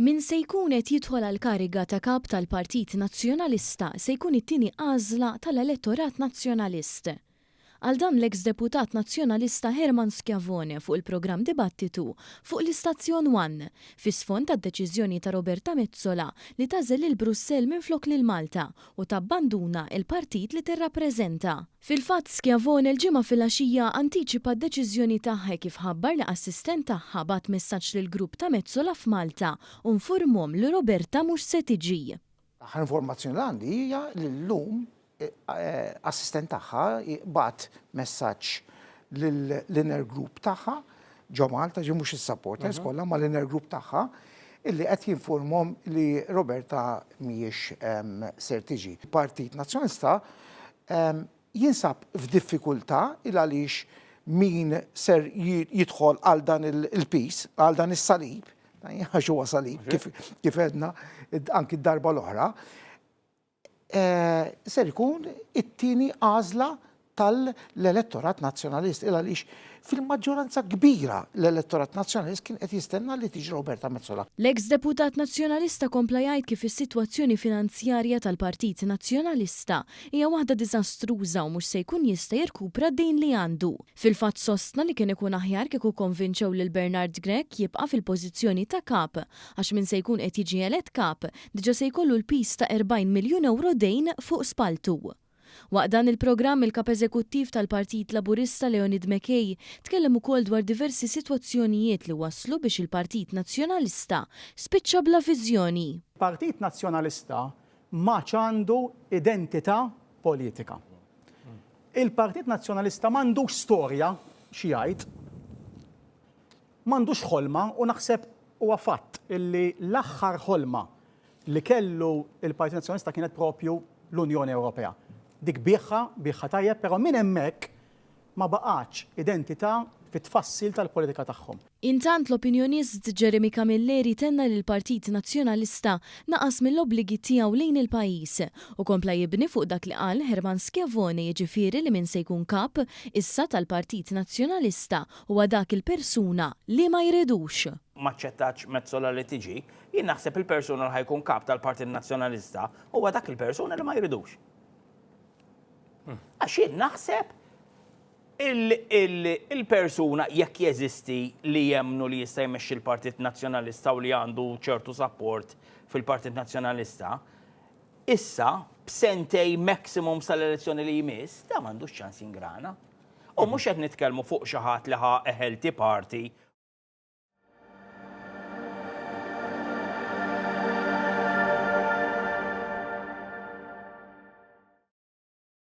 Min se jkun qed jidħol għall-kariga ta' Kap tal-Partit Nazzjonalista se jkun it-tieni għażla tal-elettorat Nazzjonalist. Qal dan l-eks Deputat Nazzjonalista Hermann Schiavone fuq il-programm Dibattitu fuq l-istazzjon one, fi sfond tad-deċiżjoni ta' Roberta Metsola li tagħżel lil Brussell minflok lil Malta u tabbanduna l-partit li tirrappreżenta. Fil-fatt, Schiavone l-Ġimgħa filgħaxija antiċipa d-deċiżjoni tagħha hekk kif ħabbar li assistent tagħha bagħat messaġġ lill-grupp ta' Metsola f'Malta u nfurmhom li Roberta mhux se tiġi. L-aħħar informazzjoni li għandi hija li llum assistent tagħha bagħat messaġġ lill-inner group tagħha ġo Malta, ġi mhux is-supporters kollha, ma l-inner group tagħha illi qed jinformhom li Roberta mhijiex ser tiġi. Partit Nazzjonalista jinsab f'diffikultà il għaliex min ser jidħol għal dan il-piż, għal dan is-salib, għax huwa salib kif għedna anki d-darba l-oħra, ser ikun it-tieni għażla tal-elettorat Nazzjonalist il għaliex fil-maġġoranza kbira l-elettorat Nazzjonalist kien qed jistenna li tiġi Roberta Metsola. L-eks deputat Nazzjonalista kompla jgħid kif is-sitwazzjoni finanzjarja tal-Partit Nazzjonalista hija waħda diżastruża u mhux se jkun jista' jirkupra d-dejn li għandu. Fil-fatt sostna li kien ikun aħjar kieku kkonvinċew lil Bernard Grech jibqa' fil-pożizzjoni ta' Kap għax min se jkun qed jiġi elett Kap diġa se jkollu l-piż ta' 40 miljun ewro dejn fuq spalltu. Waqt dan il-programm il-Kap Eżekuttiv tal-Partit Laburista Leonid McKay tkellem ukoll dwar diversi sitwazzjonijiet li wasslu biex il-Partit Nazzjonalista spiċċa bla viżjoni. Il-Partit Nazzjonalista m'għadx għandu identità politika. Il-Partit Nazzjonalista m'għandux storja xi jgħid. M'għandux ħolma u naħseb huwa fatt illi l-aħħar ħolma li kellu l-Partit Nazzjonalista kienet propju l-Unjoni Ewropea. Dik biegħha, biegħha tajjeb, però minn hemmhekk ma baqgħetx identità fit-tfassil tal-politika tagħhom. Intant l-opinjonist Jeremy Camilleri tenna li l-Partit Nazzjonalista naqas mill-obbligi tiegħu lejn il-pajjiż u kompla jibni fuq dak li qal Hermann Schiavone jiġifieri li min se jkun Kap issa tal-Partit Nazzjonalista Huwa dak il-persuna li ma jridux. M'aċċettatx Metsola li tiġi, jien naħseb il-persuna li ħa jkun kap tal-Partit Nazzjonalista huwa dak il-persuna li ma jridux. Għax jien naħseb il-persuna jekk jeżisti li jemmnu li jista' jmexxi l-Partit Nazzjonalista u li għandu ċertu sapport fil-Partit Nazzjonalista, issa b'sentej maximum sal-elezzjoni li jmiss, da m'għandux ċans jingrana. U mhux qed nitkellmu fuq xi ħadd li ħa a healthy party.